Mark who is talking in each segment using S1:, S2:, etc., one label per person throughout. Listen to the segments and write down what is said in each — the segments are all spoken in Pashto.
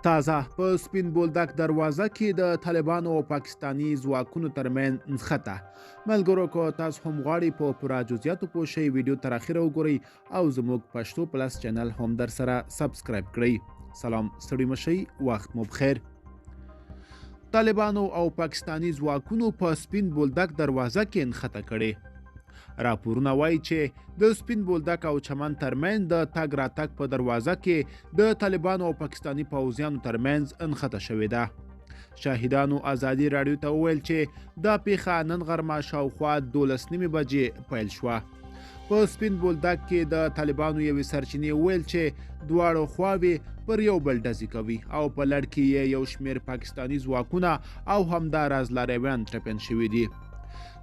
S1: تازه په سپین بولدک دروازه کې د طالبانو او پاکستاني ځواکونو ترمنځ نښته. ملګرو، که تاسو هم غواړئ په پوره جزئیاتو پوه شئ، ویډیو تر اخره وګورئ او زموږ پښتو پلس چینل هم در سره سبسکرایب کړئ. سلام، ستړي مشئ، وخت مو بخیر. طالبانو او پاکستاني ځواکونو په سپین بولدک دروازه کې نښته کړې. راپورونه وایي چې د سپین بولدک او چمن ترمنځ د تګ راتګ په دروازه کې د طالبانو او پاکستاني پوځیانو ترمنځ نښته شوې ده. شاهدانو ازادي راډیو ته وویل چې دا پیښه نن غرمه شاوخوا 12:30 بجې پیل شوه. په سپین بولدک کې د طالبانو یوې سرچینې وویل چې دواړو خواوې پر یو بل ډزې کوي او په لړ کې یې یو شمېر پاکستاني ځواکونه او همداراز لارویان ټپیان شوي دي.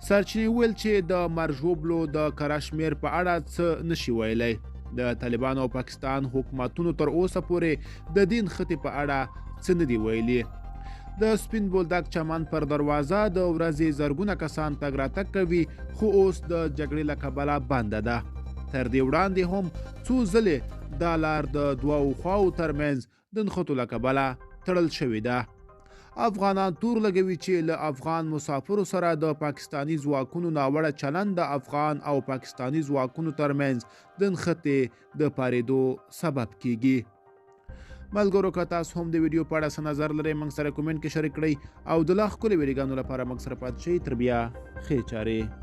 S1: سرچینې وویل چې د مرګ ژوبلو د کره شمېر په اړه څه نشي ویلی. د طالبانو او پاکستان حکومتونو تر اوسه پورې د دې نښتې په اړه څه نه دي ویلي. د سپین بولدک چمن پر دروازه د ورځې زرګونه کسان تګ راتګ کوي، خو اوس د جګړې له کبله بنده ده. تر دې وړاندې هم څو ځلې دا لار د دوو خواوو ترمنځ د نښتو له کبله تړل شوې ده. افغانان تور لګوي چې له افغان مسافرو سره د پاکستاني ځواکونو ناوړه چلند د افغان او پاکستاني ځواکونو ترمنځ د نښتې د پارېدو سبب کیږي. ملګرو، که تاسو هم د ویډیو په اړه څه نظر لرئ، موږ سره کومنټ کې شریک کړئ او د لا ښکلې ویډیوګانو لپاره موږ سره پاتې شئ. تر بیا، ښې چارې.